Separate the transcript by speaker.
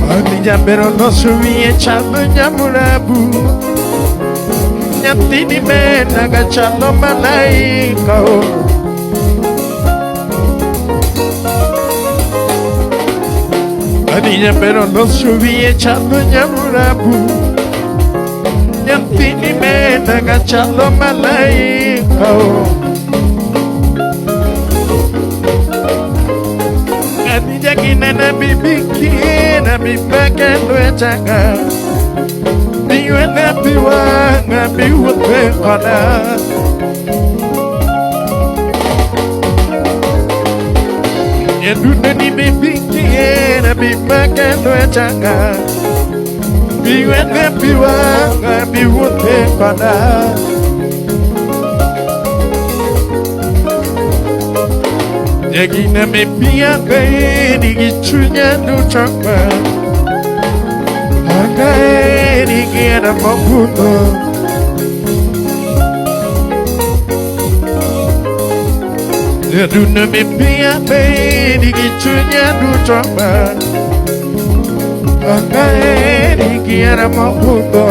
Speaker 1: Khadija bero loso wiye chalo nyamurabu. Nyathini benaga chalo malaika o. Khadija bero loso wiye chalo nyamurabu. Nyathini benaga chalo malaika o. Khadija ginena bibikina bibeke lwetanga. Biwene biwanga biwuothe koda. Nyadundo ni bibikina bibeke lwetanga. Biwene biwanga biwuothe koda. Jagina me pia kaeri gi chunya duto ma. Akaeri gi hera mogundho. Nyadundo me pia kaeri gi chunya duto ma. Akaeri gi hera mogundho.